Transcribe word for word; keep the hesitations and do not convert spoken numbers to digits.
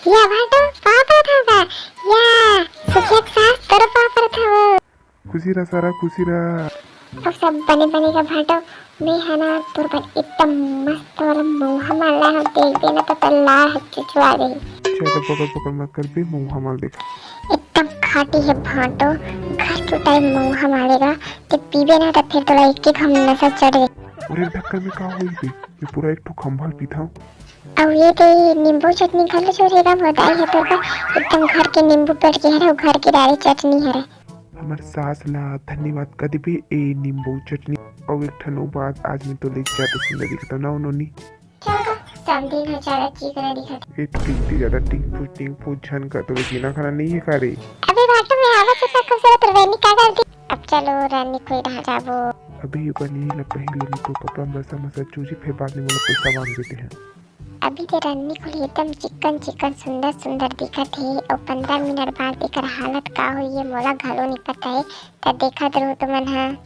या भांटो, पाँव परत हँव का? या, सुखिया के सास, तोरो पाँव परत हँव। खुशी रह सारा, खुशी रह। अब सब बने बने गा भांटो, मैं ह ना तोर बर एकदम मस्त वाला मउहा माल लाए हँव, देखबे ना त तोर लार ह चुचवा जाही। ज्यादा बकर बकर मत करबे, मउहा माल देखा। एकदम खाटी हे भांटो, घर के टाइम मउहा माल ए गा, ते पीबे ना त फेर तोला एक एक घम नशा चढ़ जाही। अरे ढक्कन में का होही बे, मैं पूरा एक ठो खंभा ल पीथँव। अउ ये दे नींबू चटनी घलो चोर हे गा, मोर दाई ह तोर बर एकदम घर के नींबू पेड़ के हरे, अउ घर के डारे चटनी हरे। हमर सास ला धन्यवाद कह देबे ए नींबू चटनी। अउ एक ठन अउ बात, आज मैं तोला ज्यादा सुंदर दिखत हँव ना, ओ नोनी? चल गा, समधी ह ज्यादा चिकना दिखत हे। ए टिंग टिंग ज्यादा टिंग फुस टिंग फुस झन कर, तोला जीना खाना नहीं हे का रे? अबे भांटो, मैं आवत हँव, खूबसूरत रवैनी का करती। अब चलो रानी खोली डहार जाबो। अबे ये बनिया ला पहिर ले, नहीं तो कपड़ा मसा मसा चूजी, फेर बाद में मोला पैसा मांग देते हैं। अभी ते रानी खोली एकदम चिकन चिकन सुंदर सुंदर दिखत हे, अउ पंद्रह मिनट बाद एकर हालत का होही ये मोला घलो नहीं पता हे। त देखत रहू तुमन ह।